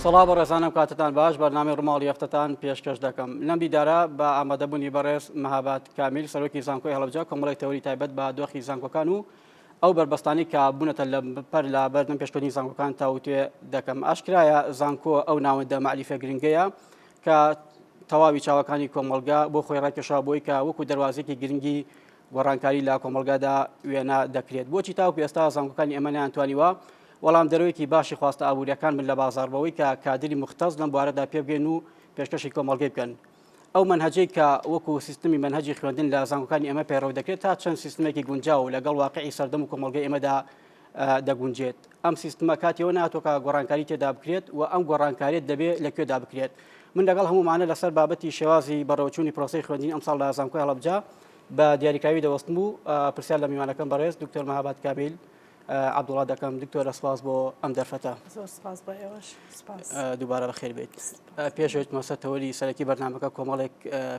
سڵاو بەڕێزان ئەم کاتتان باش بەرنامەی ڕووماڵی هەفتەتان پێشکەش دەکەم لەم دیدارە بە ئامادەبوونی بەڕێز مەهاباد کامیل سەرۆکی زانکۆی هەڵەبجە کۆمەڵێک تەوەری تایبەت بە دۆخی زانکۆکان و ئەو بەربەستانی کە بوونەتە لە پەر لە بەردەم پێشکەوتنی زانکۆکان تاوتوێ دەکەم ئاشکرایە زانکۆ ئەو ناوەندە مەعریفە گرنگەیە کە تەواوی چاوەکانی کۆمەڵگا بۆ خۆی ڕاکێشا بۆی کە وەکو دەواازێکی گرنگی گۆڕانکاری لە کۆمەڵگادا وێنا دەکرێت. بۆچی تاوەکو ئێستا زانکۆکانی ئێمە نەیانتوانیوە وەڵامدەرەوەیەکی باشی خواستە ئابوورییەکان بن لە بازاڕ بەوەی کە کادری موختەس لەم بوارەدا پێبگەین و پێشکەشی کۆمەڵگەی بکەن؟ ئەو مەنهەجەی کە وەکو سیستمی مەنهەجی خوێندن لە زانکۆکانی ئێمە پەیڕەو دەکرێت تا چەند سیستمێکی گونجاو و لەگەڵ واقعی سەردەم و کۆمەڵگەی ئێمەدا دەگونجێت؟ ئەم سیستمە کاتی ئەوە نەهاتووە کە گۆڕانکاری تێدا بکرێت و ئەم گۆڕانکاریە دەبێ لە کوێدا بکرێت؟ من لەگەڵ هەموومانە لەسەر بابەتی شێوازی بەڕێوەچوونی پرۆسەی خوێندنی ئەمساڵ لە زانکۆی هەڵەبجە بە دیاریکراوی دەوەستم و پرسیار لە میوانەکەم بەڕێز دکتۆر مەهاباد کامیل عەبدوڵا دەکەم. دکتۆرە سپاس بۆ ئەم دەرفەتە. زۆر سپاس بۆ ئێوەش. سپاس. دووبارە بەخێر بێیت. پێش ئەوەی سەر تەوەری سەرەکی بەرنامەکە کۆمەڵێک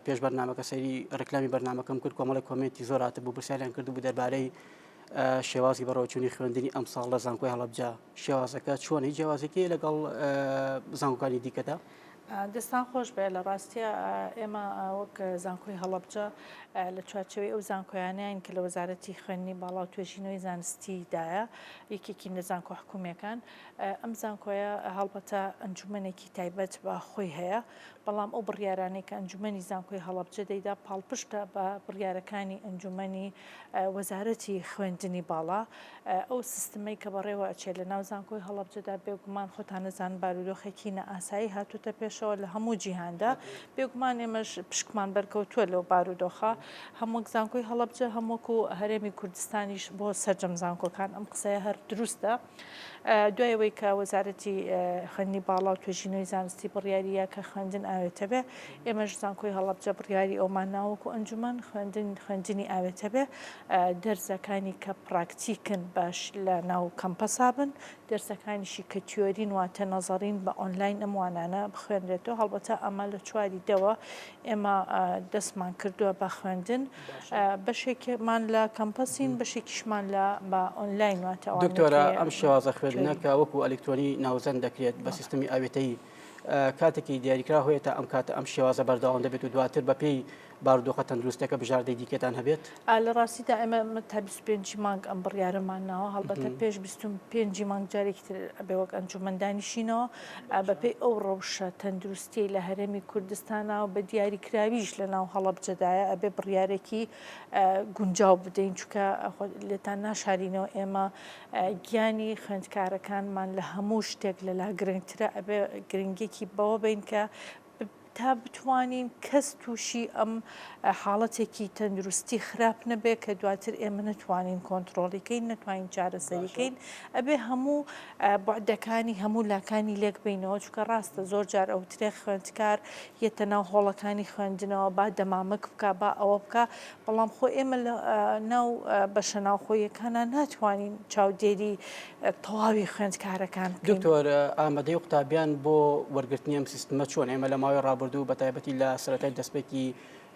پێش بەرنامەکە سەیری ڕیکلامی بەرنامەکەم کرد کۆمەڵێک کۆمێنتی زۆر هاتبوو پرسیاریان کردبوو دەربارەی شێوازی بەڕێوەچوونی خوێندنی ئەمساڵ لە زانکۆی هەڵەبجە شێوازەکە چۆن هیچ جیاوازێکی لەگەڵ زانکۆکانی دیکەدا؟ دەستان خۆش بێ لە ڕاستیا ئێمە وەک زانکۆی هەڵەبجە لە چوارچێوەی ئەو زانکۆیانەین کە لە وەزارەتی خوێندنی باڵا و توێژینەوەی زانستی دایە یەکێکین لە زانکۆ حکومیەکان ئەم زانکۆیە هەڵبەتە ئەنجومەنێکی تایبەت بە خۆی هەیە بەڵام ئەو بڕیارانەی کە ئەنجومەنی زانکۆی هەڵەبجە دەیدا پاڵپشتە بە بڕیارەکانی ئەنجومەنی وەزارەتی خوێندنی باڵا ئەو سیستمەی کە بەڕێوە ئەچێت لە ناو زانکۆی هەڵەبجەدا بێگومان خۆتان ئەزانن بارودۆخێکی نائاسایی هاتووتە پێشەوە لە هەموو جیهاندا بێگومان ئێمەش پشکمان بەرکەوتووە لەو بارودۆخە هەم وەک زانکۆی هەڵەبجە هەم وەکو هەرێمی کوردستانیش بۆ سەرجەم زانکۆکان ئەم قسەیە هەر دروستە. دوای ئەوەی کە وەزارەتی خوێندنی باڵا و توێژینەوەی زانستی بڕیاری یا کە خوێندن ئاوێتە بێ ئێمەش زانکۆی هەڵەبجە بڕیاری ئەومان ناوەکو ئەنجومەن خوێندن خوێندنی ئاوێتە بێ دەرسەکانی کە پراکتیکن باش لە ناو کەمپەسا بن دەرسەکانیشی کە تیۆرین واتە نەزەرین بە ئۆنلاین ئەم وانانە بخوێنرێتەوە هەڵبەتە ئەمە لە چواری دەوە ئێمە دەستمان کردووە بە خوێندن بەشێکمان لە کەمپەسین بەشێکیشمان لە بە ئۆنلاین واتە ئەوانەی دکتۆرە ئەم شێوازە خوێندنە کە وەکو ئەلیکترۆنی ناوزەند دەکرێت بە سیستمی ئاوێتەیی کاتێکی دیاریکراو هەیە تا ئەم کاتە ئەم شێوازە بەردەوام دەبێت و دواتر بەپێی بارودۆخە تەندروستیەکە بژاردەی دیکەتان هەبێت؟ لە ڕاستیدا ئێمە تا 25 ی مانگ ئەم بڕیارەمان ناوە، هەڵبەتە پێش 25 ی مانگ جارێکی تر ئەبێ وەک ئەنجومەن دانیشینەوە، بەپێی ئەو ڕەوشە تەندروستیەی لە هەرێمی کوردستانا و بە دیاریکراویش لە ناو هەڵەبجەدایە ئەبێ بڕیارێکی گونجاو بدەین، چونکە لێتان ناشارینەوە ئێمە گیانی خوێندکارەکانمان لە هەموو شتێک لەلا گرنگترە، ئەبێ گرنگیەکی بەوە بەین کە تا بتوانین کەس تووشی ئەم حاڵەتێکی تەندروستی خراپ نەبێ کە دواتر ئێمە نەتوانین کۆنتڕۆڵی کەین نەتوانین چارەسەری کەین ئەبێ هەموو بوعدەکانی هەموو لاکانی لێک بینەوە چونکە ڕاستە زۆر جار ئەوترێ خوێندکار یەتە ناو هۆڵەکانی خوێندنەوە با دەمامک بکا با ئەوە بکا بەڵام خۆ ئێمە لە ناو بەشە ناوخۆیەکانە ناتوانین چاودێری تەواوی خوێندکارەکان بکەین. دکتۆر ئامادەی قوتابیان بۆ وەرگرتنی ئەم سیستمە چۆن؟ ئێمە لە ماوەی ڕابردوو بە تایبەتی لە سەرەتای دەستپێکی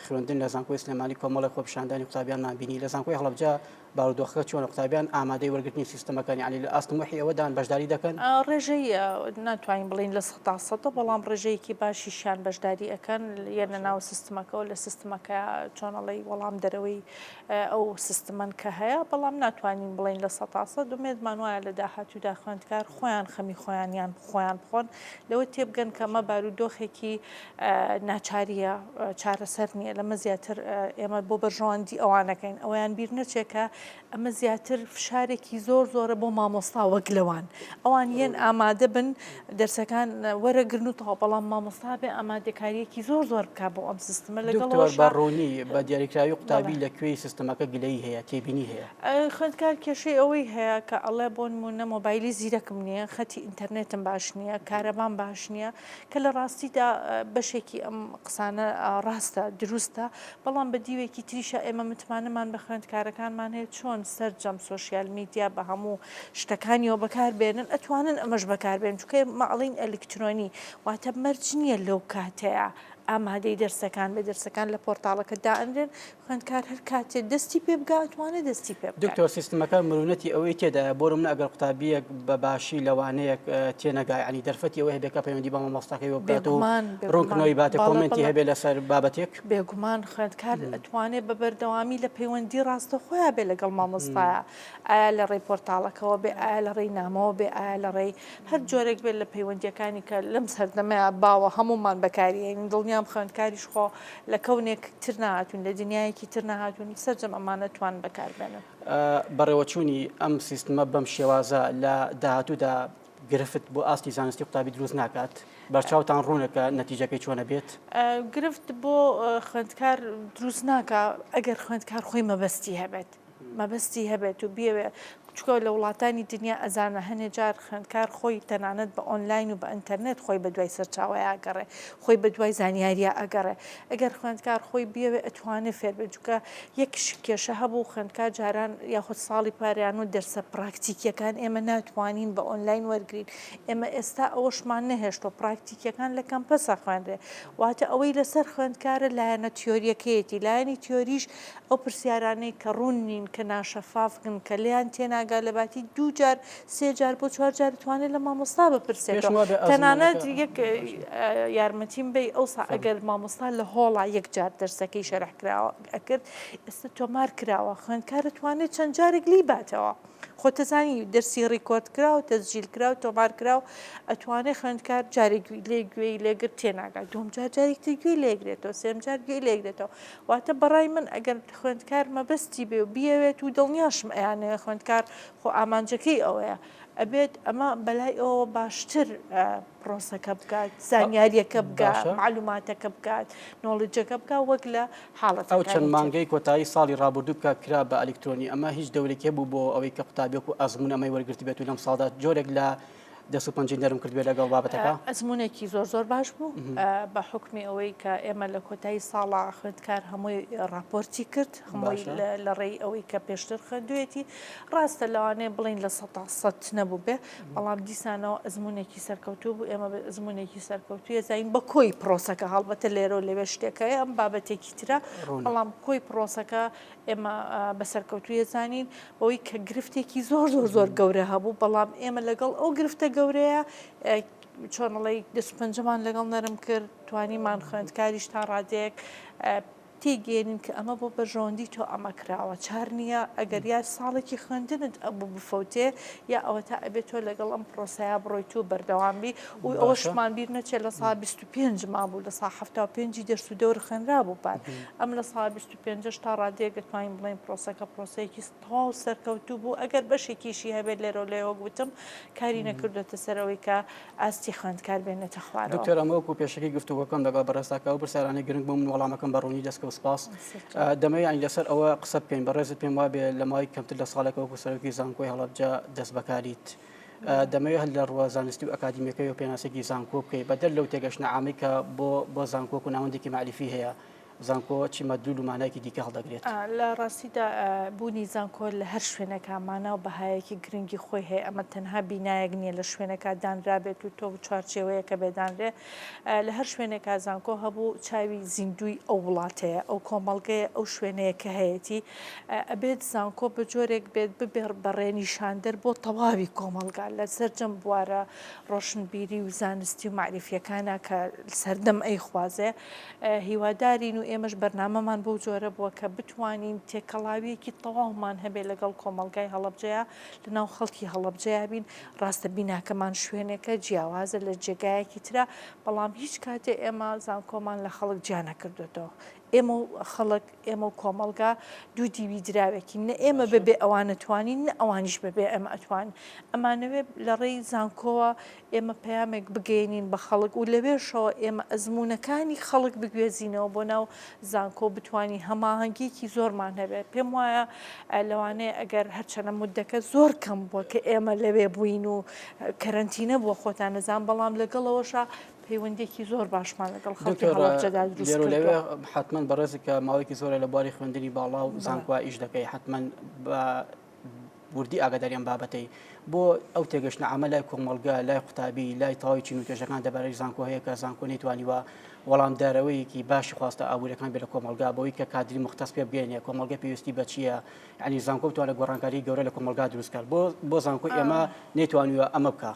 خوێندن لە زانکۆی سلێمانی کۆمەڵێک خۆپیشاندانی قوتابیانمان بینی لە زانکۆی هەڵەبجە بارودۆخەکە چۆنە قوتابیان ئامادەی وەرگرتنی سیستمەکەن یانی لە ئاست تموحی ئەوەدان بەشداری دەکەن؟ ڕێژەیە ناتوانین بڵێین لە سەدا سەدە بەڵام ڕێژەیەکی باشیشیان بەشداری ئەکەن یەنە ناو سیستمەکەوە لە سیستمەکە چۆن ئەڵێی وەڵام دەرەوەی ئەو سیستمەن کە هەیە بەڵام ناتوانین بڵێین لە سەتا سەد ئومێدمان وایە لە داهاتوودا خوێندکار خۆیان خەمی خۆیانیان خۆیان بخۆن لەوە تێبگەن کە ئەمە بارودۆخێکی ناچاریە چارەسەر نییە لەمە زیاتر ئێمە بۆ بەرژەوەندی ئەوانەکەین ئەویان بیر نەچێت کە ئەمە زیاتر فشارێکی زۆر زۆرە بۆ مامۆستا وەک لەوان ئەوان یەن ئامادە بن دەرسەکان وەرەگرن و تەواو بەڵام مامۆستا بێ ئامادەکاریەکی زۆر زۆر بکا بۆ ئەم سیستمە لەگەڵ دکتۆر بە ڕوونی بە دیاریکراوی قوتابی لە کوێی سیستمەکە گلەیی هەیە تێبینی هەیە؟ خوێندکار کێشەی ئەوەی هەیە کە ئەڵێ بۆ نموونە مۆبایلی زیرەکم نییە خەتی ئینتەرنێتم باش نییە کارەبام باش نییە کە لە ڕاستیدا بەشێکی ئەم قسانە ڕاستە دروستە بەڵام بە دیوێکی تریشا ئێمە متمانەمان بە خوێندکارەکانمان هەیە چۆن سەرجەم سۆشیال میدیا بە هەموو شتەکانیەوە بەکار بێنن ئەتوانن ئەمەش بەکار بێنن چونکە ئێمە ئەڵێین ئەلیکترۆنی واتە مەرج نییە لەو کاتەیا. ئامادەی دەرسەکان بێ، دەرسەکان لە پۆرتاڵەکە دائەنرێن، خوێندکار هەر کاتێ دەستی پێ بگا ئەتوانێ دەستی پێ بکات. دکتۆر سیستمەکە مرونەتی ئەوەی تێدایە بۆ نمونە ئەگەر قوتابیەک بە باشی لە وانەیەک تێنەگا یانی دەرفەتی ئەوەی هەبێ کە پەیوەندی بە مامۆستاکەیەوە بکات و بێگومان بێگومان ڕوونکردنەوەی باتێ بەڵێ کۆمێنتی بەڵێ هەبێ لەسەر بابەتێک؟ بێگومان خوێندکار ئەتوانێ بە بەردەوامی لە پەیوەندی ڕاستەوخۆیا بێ لەگەڵ مامۆستایا ئایا لە ڕێی پۆرتاڵەکەوە بێ ئایا لە ڕێی نامەوە بێ ئایا لە ڕێی هەر جۆرێک بێت لە پەیوەندییەکانی کە لەم سەردەمەیا باوە هەموومان بەکاری هێنین دڵنیام خوێندکاریش خۆ لە کەونێک تر نەهاتوون لە دنیایەکی تر نەهاتوون سەرجەم ئەمانە توان بەکار بێنن. بەڕێوەچوونی ئەم سیستمە بەم شێوازە لە داهاتوودا گرفت بۆ ئاستی زانستی قوتابی دروست ناکات؟ بەرچاوتان ڕوونە کە نەتیجەکەی چۆنە بێت؟ گرفت بۆ خوێندکار دروست ناکا ئەگەر خوێندکار خۆی مەبەستی هەبێت. مەبەستی هەبێت و بیەوێ چونکە لە وڵاتانی دنیا ئەزانە هەنێ جار خوێندکار خۆی تەنانەت بە ئۆنلاین و بە ئینتەرنێت خۆی بە دوای سەرچاوەیا ئەگەڕێ خۆی بە دوای زانیاریا ئەگەڕێ ئەگەر خوێندکار خۆی بیەوێ ئەتوانێ فێر بێت چونکە یەک کێشە هەبوو خوێندکار جاران یاخود ساڵی پاریان و دەرسە پراکتیکیەکان ئێمە ناتوانین بە ئۆنلاین وەرگین ئێمە ئێستا ئەوەشمان نەهێشتوە پراکتیکیەکان لە کەمپەسە خوێنرێ واتە ئەوەی لەسەر خوێندکارە لایەنە تیۆریەکەیەتی لایەنی تیۆریش ئەو پرسیارانەی کە ڕوون نین، کە ناشەفافن، کە لێیان تێناگا لەباتی دوو جار، سێ جار بۆ چوار جار توانێت لە مامۆستا بپرسێتەوە. پێشم وابێ تەنانەت ئەزموونەکە یەک یارمەتیم بەی ئەوسا فەرموو. ئەگەر مامۆستا لە هۆڵا یەک جار دەرسەکەی شەرح کراوە ئەکرد، ئێستا تۆمار کراوە، خوێندکار ئەتوانێت چەند جارێک لێی باتەوە. خۆت ئەزانی دەرسی ڕیکۆرد کراو، تەسجیل کراو، تۆمار کراو، ئەتوانێ خوێندکار جارێک گوێی لێ گوێی لێ گرت تێناگات، دووەم جار جارێکی تر گوێی لێ ئەگرێتەوە، سێیەم جار گوێی لێ ئەگرێتەوە. واتە بەڕای من ئەگەر خوێندکار مەبەستی بێ و بیەوێت و دڵنیاشم ئەیانەوێ خوێندکار خۆ ئامانجەکەی ئەوەیە ئەبێت ئەمە بەلای ئەوەوە باشتر پرۆسەکە بکات زانیاریەکە بگات باشە. معلوماتەکە بکات knowledge ەکە بکات وەک لە ئەو چەند حاڵەتەکانی تر. مانگەی کۆتایی ساڵی ڕابردوو کە کرا بە ئەلیکترۆنی ئەمە هیچ دەورێکی هەبوو بۆ ئەوەی کە قوتابی وەکو ئەزموون ئەمەی وەرگرتبێت و لەم ساڵدا جۆرێک لە دەست و پەنجەی نەرم کردبێت لەگەڵ بابەتەکە؟ ئەزموونێکی زۆر زۆر باش بوو بە حوکمی ئەوەی کە ئێمە لە کۆتایی ساڵا خوێندکار هەمووی ڕاپۆرتی کرد هەمووی لە ڕێی ئەوەی کە پێشتر خوێندوێتی ڕاستە لەوانەیە بڵین 100% نەبوو بێ بەڵام دیسانەوە ئەزموونێکی سەرکەوتوو بوو ئێمە بە ئەزموونێکی سەرکەوتوویە زین بە کۆی پرۆسەکە هەڵبەتە لێرە و لەوێ شتێکەیە ئەم بابەتێکی ترە بەڵام کۆی پرۆسەکە ئێمە بە سەرکەوتووی ئەزانین بەوەی کە گرفتێکی زۆر زۆر زۆر گەورە هەبوو بەڵام ئێمە لەگەڵ ئەو گرفتە گەورەیە چۆنڵی دەست پەنجەمان لەگەڵ نەرم کرد توانیمان خوێندکاریش تا ڕادەیەک تێگەێنین کە ئەمە بۆ بەرژەوەندی تۆ ئەمە کراوە چار نییە ئەگەر یا ساڵێکی خوێندنت ئەبوو بفەوتێ یا ئەوە تا ئەبێت تۆ لەگەڵ ئەم پرۆسەیە بڕۆیت و بەردەوام بی و ئەوەشمان بیر نەچێت لە سا 25 مابوو لە سا 75 دەرس و دەور خوێنرابوو پار ئەم لە سا 25ەش تا ڕادەیەک دەتوانین بڵێین پرۆسەکە پرۆسەیەکی تەواو سەرکەوتوو بوو، ئەگەر بەشێکیشی هەبێت لێرەو لەوێ وەک وتم کاری نەکردۆتە سەر ئەوەی کە ئاستی خوێندکار بێنێتە خوارەوە. دکتۆر ئەمە وەکو پێشەکی گفتوگۆکەم لەگەڵ بەڕێزتا کە ئەو پرسیارانەی گرنگ بوو من وەڵامەکەم بە ڕوونی دەستکەوت سپاس. دەمەوێت یانی لەسەر ئەوە قسە بکەین بەڕێزت پێم وابێ لە ماوەی کەمتر لە ساڵێک وەکو سەرۆکی زانکۆی هەڵەبجە دەستبەکاریت. دەمەوێت هەر لە ڕووە زانستی و ئەکادیمیەکەیەوە پێناسەیەکی زانکۆ بکەیت بەدەر لەو تێگەشتنە عامەی کە بۆ بۆ زانکۆ وەکو ناوەندێکی مەعریفی هەیە زانکۆ چ مەدلول و مانایەکی دیکە هەڵدەگرێت؟ لە ڕاستیدا بوونی زانکۆ لە هەر شوێنێکا مانا و بەهایەکی گرنگی خۆی هەیە، ئەمە تەنها بینایەک نییە لە شوێنێکا دانرابێت و تۆ چوارچێوەیەکە بێ دانرێ، لە هەر شوێنێکا زانکۆ هەبوو چاوی زیندووی ئەو وڵاتەیە، ئەو کۆمەڵگەیە، ئەو شوێنەیە کە هەیەتی، ئەبێت زانکۆ بە جۆرێک بێت ببێ بە ڕێنیشاندەر بۆ تەواوی کۆمەڵگا لە سەرجەم بوارە ڕۆشنبیری و زانستی و مەعریفییەکانا کە سەردەم ئەیخوازێ. هیوادارین و ئێمەش بەرنامەمان بەو جۆرە بووە کە بتوانین تێکەڵاوییەکی تەواومان هەبێت لەگەڵ کۆمەڵگای هەڵەبجەیا، لەناو خەڵکی هەڵەبجەیا بین، ڕاستە بیناکەمان شوێنێکە جیاوازە لە جێگایەکی ترە، بەڵام هیچ کاتێ ئێمە زانکۆمان لە خەڵک جیا نەکردۆتەوە. ئێمە و خەڵک، ئێمە و کۆمەڵگا دوو دیوی دراوێکین، نە ئێمە بەبێ ئەوان ئەتوانین، نە ئەوانیش بەبێ ئێمە ئەتوانن. ئەمانەوێ لە ڕێی زانکۆوە ئێمە پەیامێک بگەیەنین بە خەڵک و لەوێشەوە ئێمە ئەزموونەکانی خەڵک بگوێزینەوە بۆ ناو زانکۆ و بتوانین هەماهەنگییەکی زۆرمان هەبێت. پێم وایە لەوانەیە ئەگەر هەرچەنە موددەکە زۆر کەم بووە کە ئێمە لەوێ بووین و کەرەنتینە بووە خۆتان نەزان، بەڵام لەگەڵ ئەوەشا پەیوەندییەکی زۆر باشمان لەگەڵ خەڵکی دکتۆر هەڵەبجەدا دروست لێرە و لەوێ کردووە. حەتمەن بەڕێزت کە ماوەیەکی زۆرە لە بواری خوێندنی باڵا و زانکۆ ئیش دەکەی حەتمەن بە وردی ئاگاداری ئەم بابەتەی. بۆ ئەو تێگەشتنە عامە لای کۆمەڵگە، لای قوتابی، لای تەواوی چین و توێژەکان دەربارەی زانکۆ هەیە کە زانکۆ نەیتوانیوە وەڵامدارەوەیەکی باشی خواستە ئابووریەکان بێت لە کۆمەڵگا بەوەی کە کادری مختەس پێ بگەینێ کۆمەڵگە پێویستی بە چییە یعنی زانکۆ بتوانێت گۆڕانکاری گەورە لە کۆمەڵگا دروست کات بۆ بۆ زانکۆی ئێمە نەیتوانیوە ئەمە بکا؟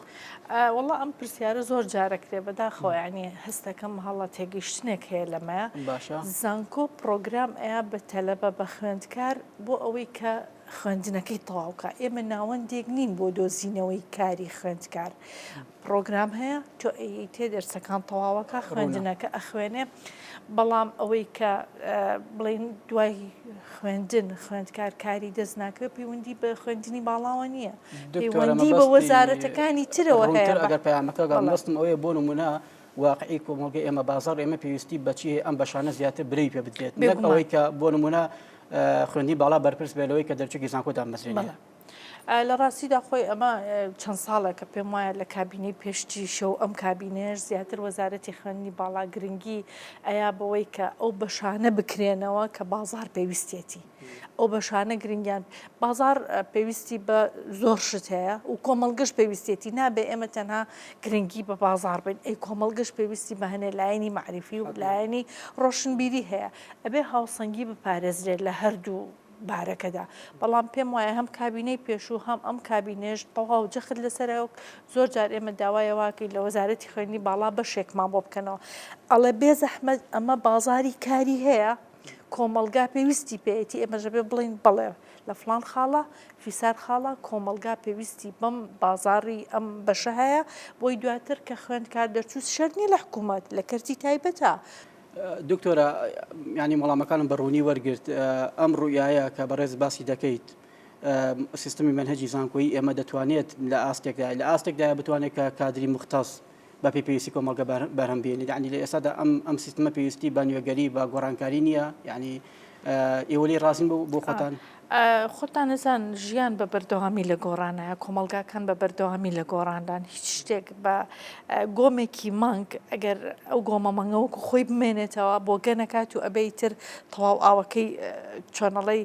وەڵا ئەم پرسیارە زۆر جارەکرێ بەداخەوە یعنی هەستەکەم هەڵە تێگەیشتنێک هەیە لەمەیە باشە زانکۆ پڕۆگرام ئەیا بە تەلەبە بە خوێندکار بۆ ئەوەی کە خوێندنەکەی تەواو کا ئێمە ناوەندێک نین بۆ دۆزینەوەی کاری خوێندکار پڕۆگرام هەیە تۆ ئەیەیتێ دەرسەکان تەواوەکە خوێندنەکە ئەخوێنێ بەڵام ئەوەی کە بڵین دوای خوێندن خوێندکار کاری دەست ناکەوێت پەیوەندی بە خوێندنی باڵاوە نییە پەیوەندی بە وەزارەتەکانی ترەوە هەیە ئەگەر پەیامەکە مەبەستم ئەوەیە بۆ نمونە واقعی کۆمەڵگەی ئێمە بازاڕ ئێمە پێویستی بەچی هەیە ئەم بەشانە زیاتر برەوی پێ بدرێت نەک ئەوەی کە بۆ نمونە خوێندنی باڵا بەرپرس بێ لەوەی کە دەرچووی زانکۆ دامەزرێنێ. لە ڕاستیدا خۆی ئەمە چەند ساڵێکە پێم وایە لە کابینەی پێشتریشە و ئەم کابینەیەش زیاتر وەزارەتی خوێندنی باڵا گرنگی ئەیا بەوەی کە ئەو بەشانە بکرێنەوە کە بازار پێویستێتی ئەو بەشانە گرنگیان بازار پێویستی بە زۆر شت هەیە و کۆمەڵگەش پێویستێتی نابێ ئێمە تەنها گرنگی بە بازار بین ئەی کۆمەڵگەش پێویستی بە هەنێ لایەنی مەعریفی و لایەنی ڕۆشنبیری هەیە ئەبێ هاوسەنگی بپارێزرێت لە هەردوو بارەکەدا، بەڵام پێم وایە هەم کابینەی پێشوو هەم ئەم کابینەیەش تەواو جەخت لەسەرە و زۆر جار ئێمە داوای ئەوە ئەکەین لە وەزارەتی خوێندنی باڵا بەشێکمان بۆ بکەنەوە ئەڵێ بێ زەحمەت ئەمە بازاری کاری هەیە کۆمەڵگا پێویستی پێیەتی ئێمەش ئەبێ بڵێین بەڵێ لە فڵان خاڵە فیسار خاڵە کۆمەڵگا پێویستی بەم بازاڕی ئەم بەشە هەیە بۆی دواتر کە خوێندکار دەرچوو شەرت نییە لە حکوومەت لە کەرتی تایبەتە دکتۆرە یانی وەڵامەکانم بە ڕوونی وەرگرت ئەم ڕوئیایە کە بەڕێز باسی دەکەیت سیستمی مەنهەجی زانکۆیی ئێمە دەتوانێت لە ئاستێکدا لە ئاستێکدا بتوانێت کە کادری مختص بە پێی پێویستی کۆمەڵگە بەرهەم بێنێت یعنی لە ئێستادا ئەم ئەم سیستمە پێویستی بە نوێگەری بە گۆڕانکاری نییە یعنی ئێوە لێی ڕازین بۆ خۆتان؟ خۆتان ئەزان ژیان بە بەردەوامی لە گۆڕانایە، کۆمەڵگاکان بە بەردەوامی لە گۆڕاندان، هیچ شتێک بە گۆمێکی مانگ ئەگەر ئەو گۆمە مانگە وەکو خۆی بمێنێتەوە بۆگە نەکات و ئەبێ ئیتر تەواو ئاوەکەی چۆنەڵێی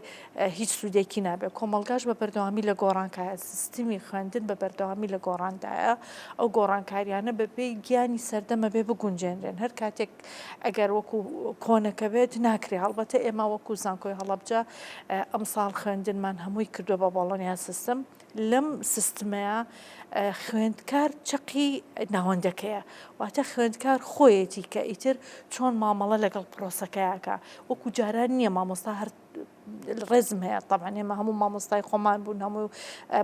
هیچ سوودێکی نابێت، کۆمەڵگاش بە بەردەوامی لە گۆڕانکایە، سیستمی خوێندن بە بەردەوامی لە گۆڕاندایە، ئەو گۆڕانکاریانە بەپێی گیانی سەردەم ئەبێ بگونجێنرێن، هەر کاتێک ئەگەر وەکو کۆنەکە بێت ناکرێ هەڵبەتە ئێمە وەکو زانکۆی هەڵەبجە ئەمساڵ خوێندنمان هەمووی کردووە بە بۆڵۆنیا سیستم لەم سیستمەیە خوێندکار چەقی ناوەندەکەیە واتە خوێندکار خۆیەتی کە ئیتر چۆن مامەڵە لەگەڵ پرۆسەکەیەکە وەکو جاران نییە مامۆستا هەر ڕێزم هەیە تەبعەن ئێمە هەموو مامۆستای خۆمان بوون هەموو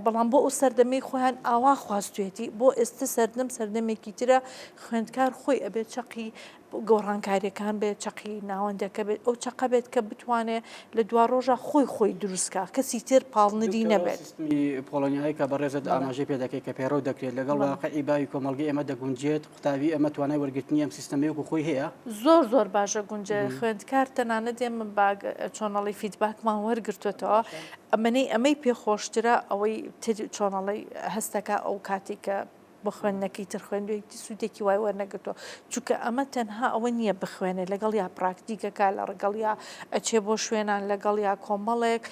بەڵام بۆ ئەو سەردەمەی خۆیان ئاوا خواستوێتی بۆ ئێستا سەردەم سەردەمێکی ترە خوێندکار خۆی ئەبێت چەقی گۆڕانکاریەکان بێت چەقی ناوەندەکە بێت ئەو چەقە بێت کە بتوانێت لە دوا ڕۆژە خۆی خۆی دروستکە کەسی تر پاڵنەری نەبێت. سیستمی پۆڵۆنیایی کە بەڕێزت ئاماژەی پێ دەکەیت کە پەیڕەو دەکرێت لەگەڵ واقعی باوی کۆمەڵگەی ئێمە دەگونجێت قوتابی ئێمە توانای وەرگرتنی ئەم سیستەمەی وەکو خۆی هەیە؟ زۆر زۆر باشە گونجێ خوێندکار تەنانەت ئێمە باگ چۆنەڵی feedback مان وەرگرتوێتەوە ئەمەنەی ئەمەی پێ خۆشترە ئەوەی تر چۆنەڵی هەستەکە ئەو کاتی کە بۆ خوێندنەکەی تر خوێندوێتی سوودێکی وای وەرنەگرتووە چونکە ئەمە تەنها ئەوە نییە بخوێنێ لەگەڵ یا پراکتیکەکە لە ڕگەڵ یا ئەچێ بۆ شوێنان لەگەڵ یا کۆمەڵێک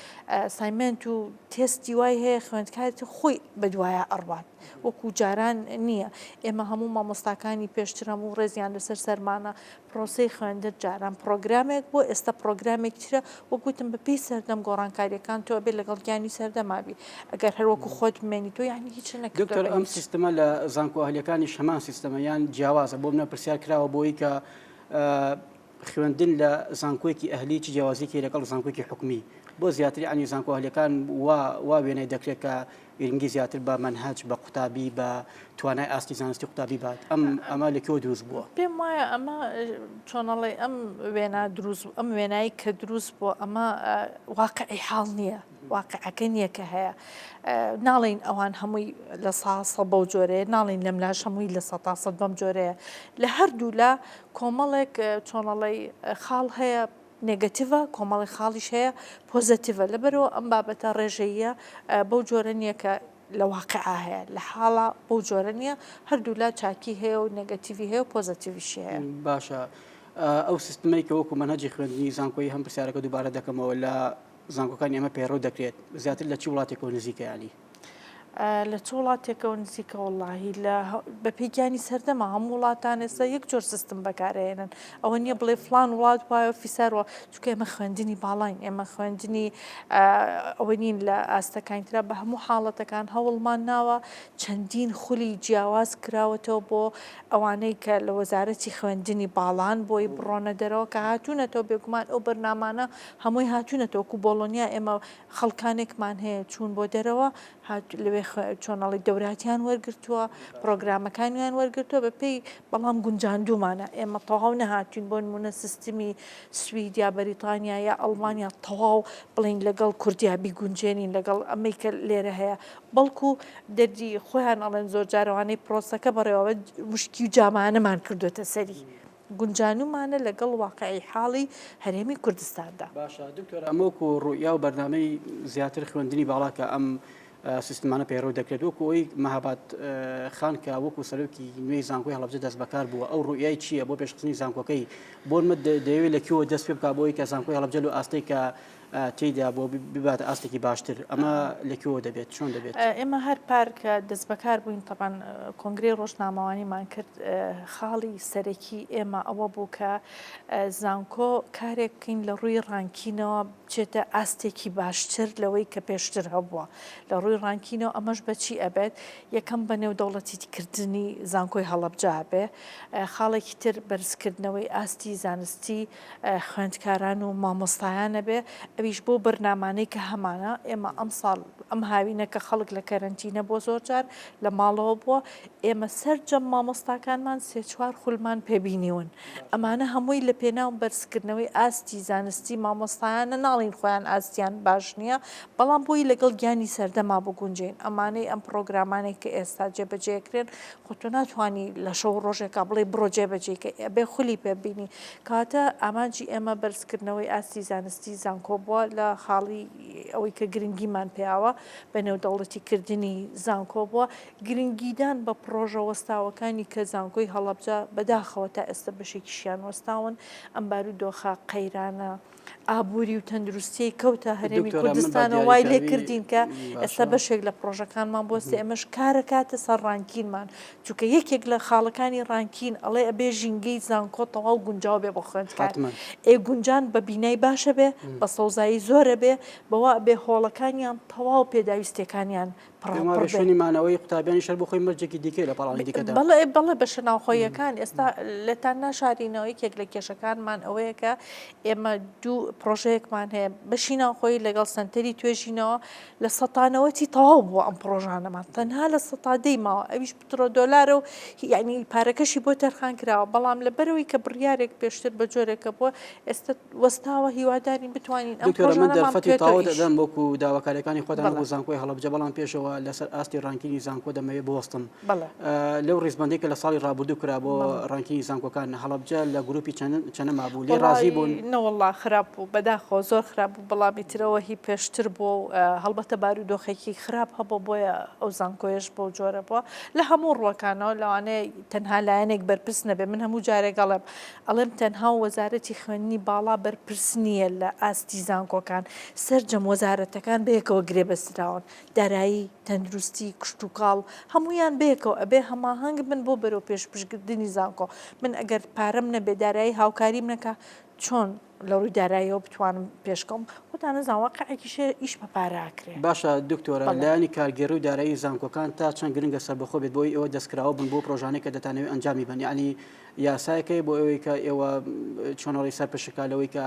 assignment و تێستی وای هەیە خوێندکاری خۆی بەدوایە ئەڕوات وەکو جاران نییە ئێمە هەموو مامۆستاکانی پێشتر هەموو ڕێزیان لەسەر سەرمانە پرۆسەی خوێندن جاران پڕۆگرامێک بوو ئێستا پڕۆگرامێکی ترە وەک وتم بە پێی سەردەم گۆڕانکاریەکان تۆ ئەبێ لەگەڵ گیانی سەردەما بی ئەگەر هەر وەکو خۆت بمێنی تۆ یعنی هیچ نەکردووە دکتۆر بە ئەم هیچ. سیستمە لە زانکۆ ئەهلیەکانیش هەمان سیستەمە یان جیاوازە بۆ منە پرسیار کراوە بۆی کە خوێندن لە زانکۆیەکی ئەهلی چ جیاوازیەکی هەیە لەگەڵ زانکۆیەکی حکومی بۆ زیاتر یعنی زانکۆ ئەهلیەکان وا وا وێنەی دەکرێت کە گرنگی زیاتر بە مەنهەج، بە قوتابی، بە توانای ئاستی زانستی قوتابی بات، ئەم ئەمە لە کوێوە دروست بووە؟ پێم وایە ئەمە چۆنەڵێی ئەم وێنا دروست ئەم وێنای کە دروست بووە ئەمە واقعی حاڵ نییە، واقعەکە نییە کە هەیە. ناڵێین ئەوان هەمووی 100% بەو جۆرەیە، ناڵێین لەملاش هەمووی 100% بەم جۆرەیە. لە هەردوولا کۆمەڵێک چۆنەڵێی خاڵ هەیە negative ە، کۆمەڵێک خاڵیش هەیە positive ە، لەبەرئەوە ئەم بابەتە ڕێژەییە بەو جۆرە نییە کە لە واقیعا هەیە، لە حاڵا بەو جۆرە نییە، هەردوولا چاکی هەیە و negative ی هەیە و positive یشی هەیە. باشە ئەو سیستمەی کە وەکو مەنهەجی خوێندنی زانکۆیی هەم پرسیارەکە دووبارە دەکەمەوە لە زانکۆکانی ئێمە پەیڕەو دەکرێت زیاتر لە چی وڵاتێکەوە نزیکە یانی؟ لە چ وڵاتێکەوە نزیکە وەڵاهی لە بەپێی گیانی سەردەمە هەموو وڵاتان ئێستا یەک جۆر سیستم بەکارئەهێنن ئەوە نییە بڵێ فڵان وڵات وایە و فیسار وا چونکە ئێمە خوێندنی باڵاین ئێمە خوێندنی ئەوە نین لە ئاستەکانی ترا بە هەموو حاڵەتەکان هەوڵمان ناوە چەندین خولی جیاواز کراوەتەوە بۆ ئەوانەی کە لە وەزارەتی خوێندنی باڵان بۆی بڕۆنە دەرەوە کە هاتوونەتەوە بێگومان ئەو بەرنامانە هەمووی هاتوونەتەوە وەکو بۆڵۆنیا ئێمە خەڵکانێکمان هەیە چوون بۆ دەرەوە هات لەوێ چۆن ئەڵێی دەوراتیان وەرگرتووە پرۆگرامەکانیان وەرگرتووە بە پێی بەڵام گونجاندوومانە ئێمە تەواو نەهاتوین بۆ نمونە سیستمی سوید یا بەریتانیا یا ئەڵمانیا تەواو بڵین لەگەڵ کوردیا بیگونجێنین لەگەڵ ئەمەی کە لێرە هەیە بەڵکو دەردی خۆیان ئەڵێن زۆر جارەوانەی پرۆسەکە بەڕێوە مشکی و جامانەمان کردوێتە سەری. گونجانومانە لەگەڵ واقعی حاڵی هەرێمی کوردستاندا. باشە دکتۆر ئەمە وەکو ڕوئیا و بەرنامەی زیاتر خوێندنی باڵا کە ئەم سیستمانە پەیڕەو دەکرێت وەکو ئەوی مەهاباد خان کە وەکو سەرۆکی نوێی زانکۆی هەڵەبجە دەست بەکار بووە ئەو ڕوئیای چییە بۆ پێشخستنی زانکۆکەی بۆ نمە دەیەوێت لە کوێوە دەست پێ بکات بۆ ئەوی کە زانکۆی هەڵەبجە لەو ئاستەی کە تێیدا بۆ بباتە ئاستێکی باشتر ئەمە لە کوێوە دەبێت چۆن دەبێت؟ ئێمە هەر پار کە دەستبەکار بووین تەبعەن کۆنگرەی ڕۆژنامەوانیمان کرد خاڵی سەرەکی ئێمە ئەوە بوو کە زانکۆ کارێک بکەین لە ڕووی ranking ەوە بچێتە ئاستێکی باشتر لەوەی کە پێشتر هەبووە لە ڕووی ranking ەوە ئەمەش بەچی ئەبێت یەکەم بە نێودەوڵەتیکردنی زانکۆی هەڵەبجە ئەبێ خاڵێکی تر بەرزکردنەوەی ئاستی زانستی خوێندکاران و مامۆستایان ئەبێ ئەویش بەو بەرنامانەی کە هەمانە ئێمە ئەمساڵ ئەم هاوینە کە خەڵک لە کەرەنتینە بۆ زۆر جار لە ماڵەوە بووە ئێمە سەرجەم مامۆستاکانمان سێ چوار خولمان پێبینیون ئەمانە هەمووی لە پێناو بەرزکردنەوەی ئاستی زانستی مامۆستایانە ناڵین خۆیان ئاستیان باش نییە بەڵام بۆی لەگەڵ گیانی سەردەما بگونجێن ئەمانەی ئەم پڕۆگرامانەی کە ئێستا جێبەجێکرێن خۆ تۆ ناتوانی لە شەو و ڕۆژێکا بڵێی بڕۆ جێبەجێی کە ئەبێ خولی پێ ببینی کەواتە ئامانجی ئێمە بەرزکردنەوەی ئاستی زانستی زانکۆ بووە لە خاڵی ئەوەی کە گرنگیمان پێیاوە بە نێودەوڵەتی کردنی زانکۆ بووە گرنگیدان بە پڕۆژە وەستاوەکانی کە زانکۆی هەڵەبجە بەداخەوە تا ئێستا بەشێکیشیان وەستاون ئەم بارودۆخە قەیرانە ئابووری و تەندروستیی کەوتە هەرێمی دکتۆرە من بە کوردستانەوە وای لێ دیاریکراوی کردین کە ئێستا باشە بەشێک لە پڕۆژەکانمان بوەستێ ئەمەش کارەکاتە سەر ranking مان چونکە یەکێک لە خاڵەکانی ranking ئەڵێ ئەبێ ژینگەی زانکۆ تەواو گونجاو بێ بۆ خوێندکار حەتمەن. ئێ گونجان بە بینای باشە بێ بە سەوزایی زۆرە بێ بەوە ئەبێ هۆڵەکانیان تەواو پێداویستیەکانیان پێم وابێ شوێنی مانەوەی قوتابیانیش هەر بۆ خۆی مەرجێکی دیکەیە لە پاڵانی دیکەدا. بەڵێ بەڵێ بەشە ناوخۆییەکان ئێستا لێتان ناشارینەوە یەکێک لە کێشەکانمان ئەوەیە کە ئێمە دوو پرۆژەیەکمان هەیە بەشی ناوخۆیی لەگەڵ سەنتەری توێژینەوە لە سەتانەوەتی تەواو بووە ئەم پرۆژانەمان تەنها لە سەتا دەی ماوە ئەویش پترۆ دۆلارە و یعنی پارەکەشی بۆ تەرخان کراوە بەڵام لەبەرەوەی کە بڕیارێک پێشتر بە جۆرێکە بووە ئێستا وەستاوە هیوادارین بتوانین ئەم دکتۆرە من پرۆژانەمان دەرفەتی بکرێتەوە تەواوت ئیش. ئەدەم وەکو داواکاریەکانی خۆتان بەڵێ. وەکو زانکۆی هەڵەبجە بەڵام پێشەوە لەسەر ئاستی ranking ی زانکۆ دەمەوێت بوەستم بەڵێ. لەو ڕیزبەندەی کە لە ساڵی ڕابردوو کرا بۆ بەڵێ. ranking ی زانکۆکان هەڵەبجە لە گروپی چەنە مابوو لێی ڕازی بوون؟ وەڵایی نەوەڵا خراپ بوو بەداخەوە زۆر خراپ بوو بەڵام ئیترەوە هی پێشتر بووە و هەڵبەتە بارودۆخێکی خراپ هەبووە بۆیە ئەو زانکۆیەش بەو جۆرە بووە لە هەموو ڕووەکانەوە لەوانەیە تەنها لایەنێک بەرپرس نەبێ من هەموو جارێک ئەڵێم ئەڵێم تەنها وەزارەتی خوێندنی باڵا بەرپرس نییە لە ئاستی زانکۆکان، سەرجەم وەزارەتەکان بەیەکەوە گرێبەستراون، دارایی، تەندروستی، کشتوکاڵ، هەموویان بەیەکەوە ئەبێ هەماهەنگ بن بۆ بەرەوپێشبردنی زانکۆ، من ئەگەر پارەم نەبێ دارایی هاوکاریم نەکا چۆن لە ڕووی داراییەوە بتوانم پێشکەوم، خۆتان ئەزان واقعێکیش هەیە ئیش بە پارە ئەکرێ. باشە دکتۆرە بەڵێ. لایەنی کارگێڕی و دارایی زانکۆکان تا چەند گرنگە سەربەخۆ بێت بۆ ئەوەی ئێوە دەستکراوە بن بۆ پرۆژانەی کە دەتانەوێت ئەنجامی بەن یەعنی یاسایەک هەیە بۆ ئەوەی کە ئێوە چۆن ئەڵێی سەرپشک کا لەوەی کە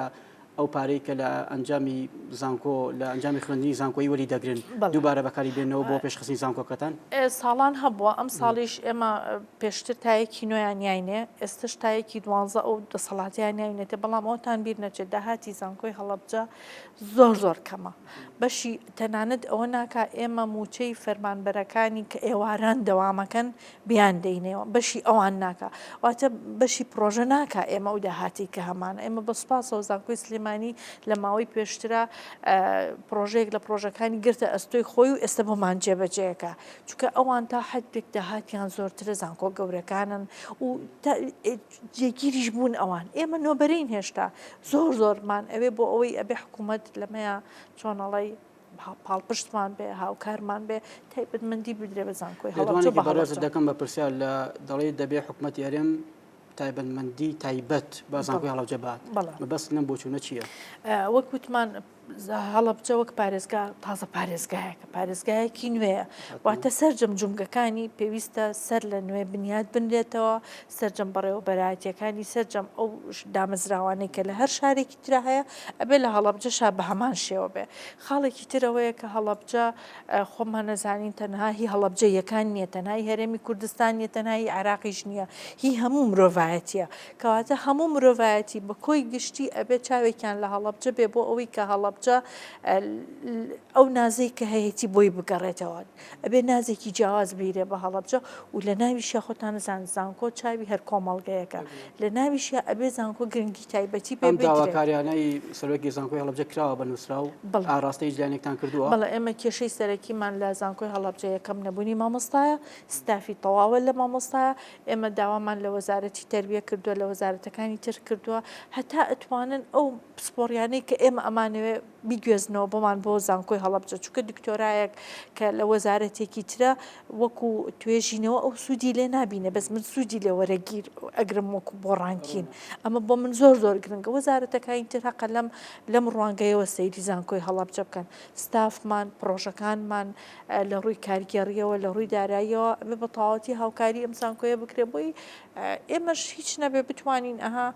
ئەو پارەی کە لە ئەنجامی زانکۆ لە ئەنجامی خوێندنی زانکۆیی وەری دەگرن دووبارە بەکاری بێنەوە بۆ پێشخستنی زانکۆکەتان؟ ساڵان هەبووە ئەم ساڵیش ئێمە پێشتر تا یەکی نۆیان یاینێ ئێستش تا یەکی دوانزە ئەو دەسەڵاتیان یاینێتێ بەڵام ئەوتان بیر نەچێت داهاتی زانکۆی هەڵەبجە زۆر زۆر کەمە بەشی تەنانەت ئەوە ناکا ئێمە مووچەی فەرمانبەرەکانی کە ئێواران دەوامەکەن بیاندەینەوە بەشی ئەوان ناکا واتە بەشی پڕۆژە ناکا ئێمە ئەو داهاتەی کە هەمانە ئێمە بە سوپاسەوە زانکۆی سلێمانی لە ماوەی پێشترا پڕۆژەیەک لە پڕۆژەکانی گرتە ئەستۆی خۆی و ئێستا بۆمان جێبەجێەکە چونکە ئەوان تا حدێک داهاتیان زۆرترە زانکۆ گەورەکانن و جێگیریش بوون ئەوان ئێمە نۆبەرەین هێشتا زۆر زۆرمان ئەوێ بۆ ئەوەی ئەبێ حکوومەت لەمەیە چۆنەڵی. پاڵپشتمان بێ هاوکارمان بێ تایبەتمەندی بدرێ بە زانکۆی هەڵەبجە لێدوانێکی بە بەڕێزت هەڵەبجە. دەکەم بە پرسیار لە دەڵێی دەبێ حکومەتی هەرێم تایبەتمەندی تایبەت بە زانکۆی هەڵەبجە بات مەبەست لەم بۆچوونە چییە؟ وەک وتمان هەڵەبجە وەک پارێزگا تازە پارێزگایەکە پارێزگایەکی نوێیە واتە سەرجەم جومگەکانی پێویستە سەر لە نوێ بنیات بنرێتەوە سەرجەم بەڕێوەبەرایەتیەکانی سەرجەم ئەو دامەزراوانەی کە لە هەر شارێکی ترا هەیە ئەبێ لە هەڵەبجەشا بە هەمان شێوە بێ خاڵێکی تر ئەوەیە کە هەڵەبجە خۆمان ئەزانین تەنها هی هەڵەبجەییەکان نییە، تەنها هی هەرێمی کوردستان نییە، تەنها هی عێراقیش نییە، هی هەموو مرۆڤایەتییە. کەواتە هەموو مرۆڤایەتی بە کۆی گشتی ئەبێ چاوێکیان لە هەڵەبجە بێ بۆ ئەوەی کە هەڵەبجە ئەو نازەی کە هەیەتی بۆی بگەڕێتەوە. ئەبێ نازێکی جیاواز بیرێ بە هەڵەبجە و لە ناویشیا خۆتان ئەزانن زانکۆ چاوی هەر کۆمەڵگەیەکە. لە ناویشیا ئەبێ زانکۆ گرنگی تایبەتی پێ ئەم بدرێ. داواکاریانەی سەرۆکی زانکۆی هەڵەبجە کراوە بە نووسراو بەڵێ. ئاراستەی هیچ لایەنێکتان کردووە؟ بەڵێ ئێمە کێشەی سەرەکیمان لە زانکۆی هەڵەبجە یەکەم نەبوونی مامۆستایە، ستافی تەواوە لە مامۆستایە، ئێمە داوامان لە وەزارەتی تەربیە کردووە، لە وەزارەتەکانی تر کردووە هەتا ئەتوانن ئەو پسپۆڕیانەی کە ئێمە ئەمانەوێ بیگوێزنەوە بۆمان بۆ زانکۆی هەڵەبجە، چونکە دکتۆرایەک کە لە وەزارەتێکی ترە وەکو توێژینەوە ئەو سوودی لێ نابینێ بەس من سوودی لێ وەرەگیر ئەگرم وەکو بۆ ranking ئەمە بۆ من زۆر زۆر گرنگە وەزارەتەکانی تر هەقە لەم لەم ڕوانگەیەوە سەیری زانکۆی هەڵەبجە بکەن ستافمان پڕۆژەکانمان لە ڕووی کارگێڕیەوە لە ڕووی داراییەوە ئەبێ بە تەواوەتی هاوکاری ئەم زانکۆیە بکرێ بۆی ئێمەش هیچ نەبێ بتوانین ئەها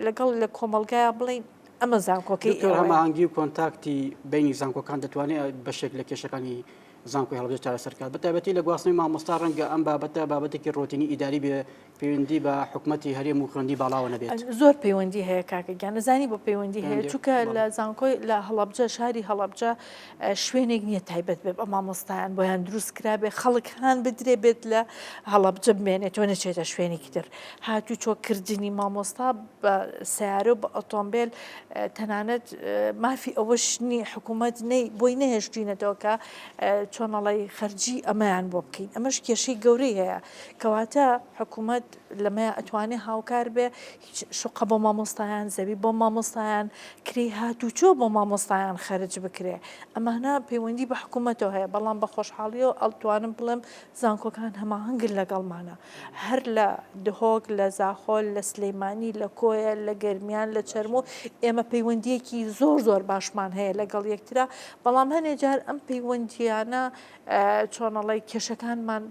لەگەڵ لە کۆمەڵگایا بڵێین ئەمە زانکۆکەی دکتۆر ئێوەیە. هەماهەنگی و contact ی بەینی زانکۆکان دەتوانێت بەشێک لە کێشەکانی زانکۆی هەڵەبجە چارەسەر کات بەتایبەتی لە گواستنەوەی مامۆستا ڕەنگە ئەم بابەتە بابەتێکی ڕۆتینی ئیداری بێ پەیوەندی بە حکومەتی هەرێم و خوێندنی باڵاوە نەبێت. زۆر پەیوەندی هەیە کاکە گیان ئەزانی بۆ پەیوەندی هەیە پەیوەندی چونکە بەڵێ. لە زانکۆی لە هەڵەبجە شاری هەڵەبجە شوێنێک نییە تایبەت بێ بە مامۆستایان بۆیان دروست کرابێ خەڵک هان بدرێ بێت لە هەڵەبجە بمێنێتەوە نەچێتە شوێنێکی تر هاتوچۆ کردنی مامۆستا بە سەیارە و بە ئۆتۆمبێل تەنانەت مافی ئەوەش نی حکوومەت نەی بۆی نەهێشتوینەتەوە کە چۆنەڵی خەرجی ئەمەیان بۆ بکەین ئەمەش کێشەی گەورەی هەیە کەواتە حکوومەت لەمەیە ئەتوانێ هاوکار بێ هیچ شوقە بۆ مامۆستایان زەوی بۆ مامۆستایان کرێی هاتوچۆ بۆ مامۆستایان خەرج بکرێ ئەمانە پەیوەندی بە حکوومەتەوە هەیە بەڵام بە خۆشحاڵیەوە ئەتوانم بڵێم زانکۆکان هەماهەنگن لەگەڵمانە هەر لە دهۆک، لە زاخۆ، لە سلەیمانی، لە کۆیە، لە گەرمیان، لە چەرموو، ئێمە پەیوەندییەکی زۆر زۆر باشمان هەیە لەگەڵ یەکترا، بەڵام هەنێ جار ئەم پەیوەندییانە چۆنەڵێی کێشەکانمان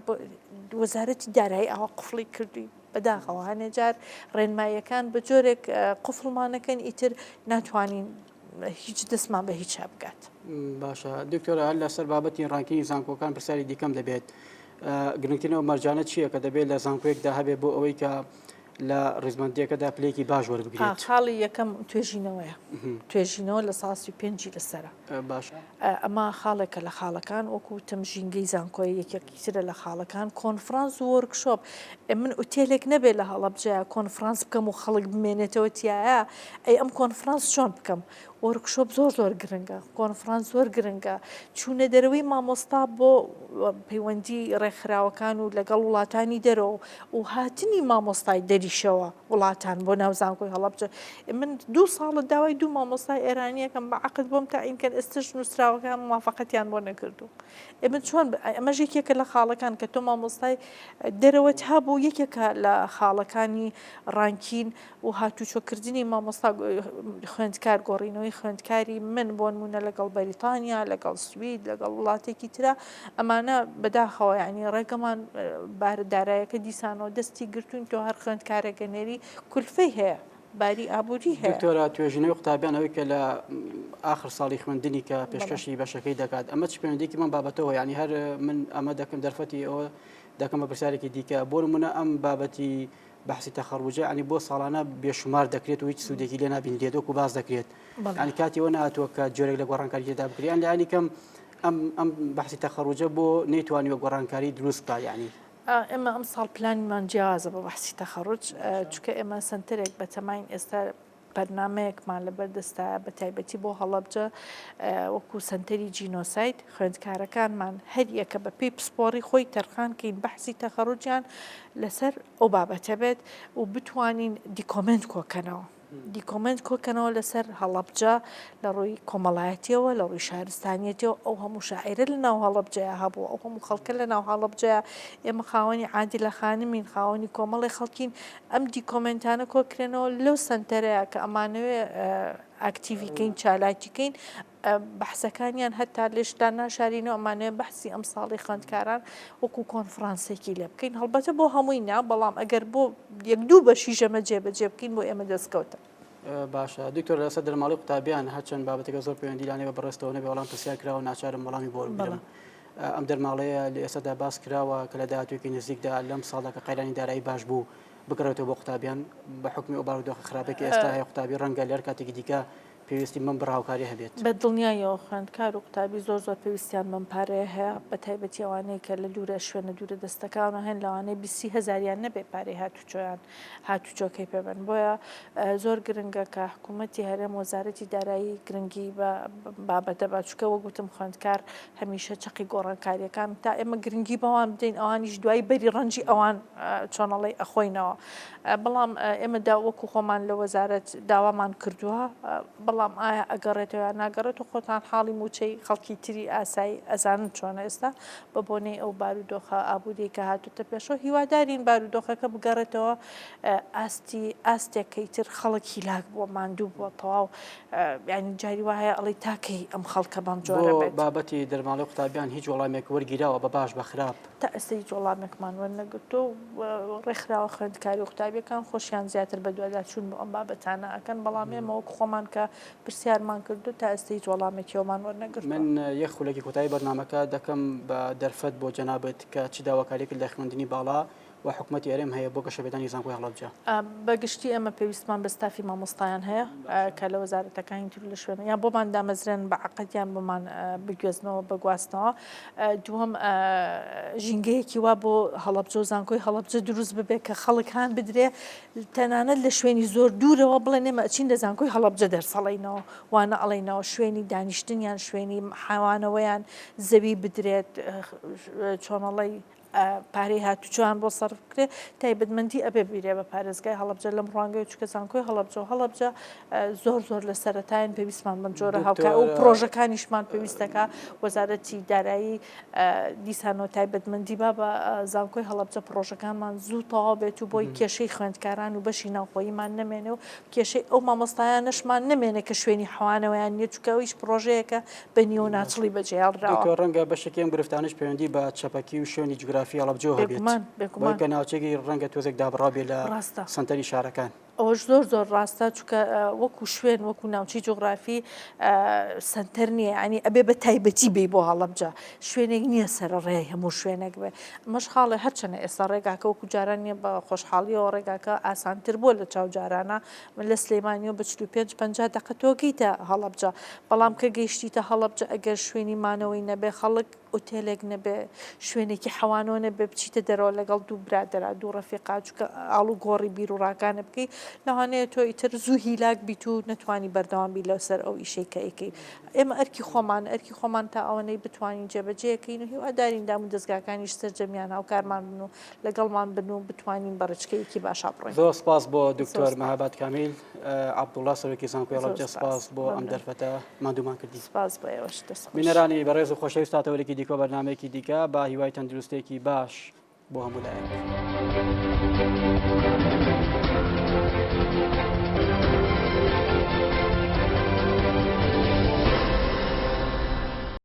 وەزارەتی دارایی ئاوا قفڵی کردووین، بەداخەوە هەنێ جار ڕێنماییەکان بە جۆرێک قفڵمانەکەن ئیتر ناتوانین هیچ دەستمان بە هیچا بگات. باشە دکتۆرە هەر لەسەر بابەتی ranking ی زانکۆکان پرسیاری دیکەم دەبێت گرنگترین ئەو مەرجانە چییە کە دەبێت لە زانکۆیەکدا هەبێت بۆ ئەوەی کە لە ڕیزبەندیەکەدا پلەیەکی باش وەربگرێت؟ خاڵی یەکەم توێژینەوەیە توێژینەوە لە ساسی پێنجی لەسەرە باشە ئەمە خاڵێکە لە خاڵەکان وەکو وتم ژینگەی زانکۆی یەکێکی ترە لە خاڵەکان کۆنفرانس و workshop من ئوتێلێک نەبێت لە هەڵەبجەیە کۆنفرانس بکەم و خەڵک بمێنێتەوە تایە ئەی ئەم کۆنفرانس چۆن بکەم workshop زۆر زۆر گرنگە کۆنفرانس زۆر گرنگە چوونە دەرەوەی مامۆستا بۆ پەیوەندی ڕێکخراوەکان و لەگەڵ وڵاتانی دەرەوە و هاتنی مامۆستای دەریشەوە وڵاتان بۆ ناو زانکۆی هەڵەبجە من دوو ساڵە داوای دوو مامۆستای ئێرانیەکەم بە عەقد بۆم تەعین کەن ئێستش نووسراوەکان موافقەتیان بۆ نەکردووم ئێ من چۆن ئەمەش یەکێکە لە خاڵەکان کە تۆ مامۆستای دەرەوەت هەبوو یەکێکە لە خاڵەکانی ranking و هاتوچۆکردنی مامۆستا خوێندکار گۆڕینەوەی خوێندکاری من بۆ نمونە لەگەڵ بەریتانیا لەگەڵ سوید لەگەڵ وڵاتێکی ترە ئەمانە بەداخەوە یعنی ڕێگەمان بارە دارایەکە دیسانەوە دەستی گرتوین تۆ هەر خوێندکارێکە نێری کولفەی هەیە باری ئابووری هەیە. دکتۆرە توێژینەوەی قوتابیان ئەوەی کە لە ئاخر ساڵی خوێندنی کە پێشکەشی بەشەکەی دەکات ئەمە چ پەیوەندیکی بەم بابەتەوە یعنی هەر من ئەمە دەکەم دەرفەتی ئەوە دەکەم بە پرسیارێکی دیکە بۆ نمونە ئەم بابەتی بەحسی تەخەڕوجە ینی بۆ ساڵانە بێشومار دەکرێت و هیچ سوودێکی لێ نابینرێت وەکو باس دەکرێت ینی کاتی ئەوە نهاتووە کە جۆرێک لە گۆڕانکاری تێدا بکرێت یان لایەنی کەم ئەم ئەم بەحسی تەخەڕوجە بۆ نەیتوانیوە گۆڕانکاری دروست بکات یعنی ئێمە ئەمساڵ پلانمان جیاوازە بۆ بەحسی تەخەڕوج چونکە ئێمە سەنتەرێک بەتەماین ئێستا بەرنامەیەکمان لەبەر دەستایە بە تایبەتی بۆ هەڵەبجە وەکو سەنتەری جینۆساید خوێندکارەکانمان هەر یەکە بە پێی پسپۆڕی خۆی تەرخان کەین بەحسی تەخەڕوجیان لەسەر ئەو بابەتە بێت و بتوانین document کۆکەنەوە. دیکۆمێنت کۆکەنەوە لەسەر هەڵەبجە لە ڕووی کۆمەڵایەتیەوە لە ڕووی شارستانیەتەوە ئەو هەموو شاعیرە لە ناو هەڵەبجەیە هەبوو ئەو هەموو خەڵکە لە ناو هەڵەبجەیە ئێمە خاوەنی عادیلە خانمین خاوەنی کۆمەڵی خەڵکین ئەم دیکۆمێنتانە کۆکرێنەوە لەو سەنتەرەیە کە ئەمانەوێ ئاکتیڤی کەین چالاکی کەین بەحسەکانیان هەتا لێشتان ناشارینەوە ئەمانەوێ بەحسی ئەمساڵی خوێندکاران وەکو کۆنفرانسێکی لێ بکەین هەڵبەتە بۆ هەمووی نا بەڵام ئەگەر بۆ یەک دوو بەشی ژەمە جێبەجێ بکەین بۆ ئێمە دەستکەوتە. باشە دکتۆر لەسەر دەرماڵەی قوتابیان هەرچەند بابەتەکە زۆر پەیوەندی لانێ بە بەڕێزتەوە نەبێ بەڵام پرسیار کراوە ناچارم وەڵامی بۆ وەربگرم ئەم دەرماڵەیە لە ئێستادا باس کراوە کە لە داهاتوویەکی نزیکدا لەم ساڵدا کە قەیرانی دارایی باش بوو بگەڕێتەوە بۆ قوتابیان بە حوکمی ئەو بارودۆخە خراپەی کە ئێستا هەیە قوتابی ڕەنگە لە هەر کاتێکی دیکە پێویستی بەم بڕە هاوکاریە هەبێت. بە دڵنیاییەوە خوێندکار و قوتابی زۆر زۆر پێویستیان بەم پارەیە هەیە، بە تایبەتی ئەوانەی کە لە دوورە شوێنە دوورە دەستەکانەوە هەن لەوانەیە 20 سی هەزاریان نەبێ پارەی هاتوچۆیان هاتوچۆکەی پێ بەن بۆیە زۆر گرنگە کە حکوومەتی هەرێم وەزارەتی دارایی گرنگی بە بابەتە با چونکە وەک وتم خوێندکار هەمیشە چەقی گۆڕانکاریەکان تا ئێمە گرنگی بەوان بدەین ئەوانیش دوای بەری ڕەنجی ئەوان چۆنەڵی ئەخۆینەوە بەڵام ئێمە دا وەکو خۆمان لە وەزارەت داوامان کردووە، بەڵام ئایا ئەگەڕێتەوە یان ناگەڕێتەوە خۆتان حاڵی مووچەی خەڵکی تری ئاسایی ئەزانن چۆنە ئێستا بە بۆنەی ئەو بارودۆخە ئابووریەی کە هاتووتە پێشەوە هیوادارین بارودۆخەکە بگەڕێتەوە ئاستی ئاستێک کە ئیتر خەڵک هیلاک بووە ماندوو بووە تەواو یانی جاری وا هەیە ئەڵێی تا کەی ئەم خەڵکە بەم جۆرە بۆ بێت. بابەتی دەرماڵەی قوتابیان هیچ وەڵامێک وەرگیراوە بە باش بە خراپ؟ تا ئێستا هیچ وەڵامێکمان وەرنەگرتووە و ڕێکخراوە خوێندکاری و قوتابییەکان خۆشیان زیاتر بەدواداچوون بۆ ئەم بابەتانە ئەکەن، بەڵام ئێمە وەک خۆمان کە پرسیارمان کردووە تا ئێستا هیچ وەڵامێکی ئەومان وەرنەگرتووە. من یەک خولەکی کۆتایی بەرنامەکە دەکەم بە دەرفەت بۆ جەنابت کە چ داواکارییەکت لە خوێندنی باڵا و حکومەتی هەرێم هەیە بۆ گەشەپێدانی زانکۆی هەڵەبجە؟ بە گشتی ئێمە پێویستمان بە ستافی مامۆستایان هەیە کە لە وەزارەتەکانی تر و لە شوێنە یان بۆمان دامەزرێنن بە عەقد یان بۆمان بگوێزنەوە بە گواستنەوە. دووەم ژینگەیەکی وا بۆ هەڵەبجە و زانکۆی هەڵەبجە دروست ببێ کە خەڵک هان بدرێ تەنانەت لە شوێنی زۆر دوورەوە بڵێن ئێمە ئەچین لە زانکۆی هەڵەبجە دەرس ئەڵێینەوە وانە ئەڵێینەوە شوێنی دانیشتنیان شوێنی حەوانەوەیان زەوی بدرێت چۆنەڵی پارەی هاتوچۆیان بۆ سەرف بکرێت تایبەتمەندی ئەبێ بیرێ بە پارێزگای هەڵەبجە لەم ڕوانگەی چکە زانکۆی هەڵەبجە و هەڵەبجە زۆر زۆر لە سەرەتاین پێویستمان بەم جۆرە هاوکار و پرۆژەکانیشمان پێویستەکە وەزارەتی دارایی دیسانەوە تایبەتمەندی با بە زانکۆی هەڵەبجە پرۆژەکانمان زوو تەواو بێت و بۆی کێشەی خوێندکاران و بەشی ناوخۆییمان نەمێنێ و کێشەی ئەو مامۆستایانەشمان نەمێنێ کە شوێنی حەوانەوەیان نییە چونکە ئەویش پرۆژەیەکە بە نیوە ناچڵی بەجێهێڵراوە. دکتۆر ڕەنگە بەشێکی ئەم گرفتانەش پەیوەندی بە چەپەکی و شوێنی جوگرافی هەڵەبجەوە هەبێت. بێگومان بێگومان. بۆیە کە ناوچەیەکی ڕەنگە تۆزێک دابڕاو بێت لە ڕاستە. سەنتەری شارەکان. ئەوەش زۆر زۆر ڕاستە چونکە وەکو شوێن وەکو ناوچەی جوغرافی سەنتەر نییە یانی ئەبێ بە تایبەتی بێی بۆ هەڵەبجە شوێنێک نییە سەرەڕێی هەموو شوێنێک بێ ئەمەش خاڵێ هەرچەنە ئێستا ڕێگاکە وەکو جاران نییە بە خۆشحاڵیەوە ڕێگاکە ئاسانتر بووە لە چاو جارانە من لە سلێمانیەوە بە 45 50 دەقە تۆ گەیتە هەڵەبجە بەڵام کە گەیشتیتە هەڵەبجە ئەگەر شوێنی مانەوەی نەبێ خەڵک ئوتێلێک نەبێ شوێنێکی حەوانەوە نەبێ بچیتە دەرەوە لەگەڵ دوو برادەرا دوو ڕەفیقا چونکە ئاڵوگۆڕی بیروڕاکانە بکەی لەوانەیە تۆ ئیتر زوو هیلاک بیت و نەتوانی بەردەوام بی لەسەر ئەو ئیشەی کە ئەیکەی ئێمە ئەرکی خۆمان ئەرکی خۆمان تا ئەوەنەی بتوانین جێبەجێکەین و هیوادارین دام و دەزگاکانیش سەرجەمیان هاوکارمان بن و لەگەڵمان بن و بتوانین بە ڕێچکەیەکی باشا بڕۆین. زۆر سپاس بۆ دکتۆر مەهاباد کامیل عەبدوڵا سەرۆکی زانکۆی هەڵەبجە سپاس بۆ ئەم دەرفەتە ماندوومان کردی. سپاس بۆ ئێوەش دەست خۆش. بینەرانی بەڕێز و خۆشەویست تا تەوەرێکی دیکە و بەرنامەیەکی دیکە بە هیوای تەندروستییەکی باش بۆ هەموو لایەک.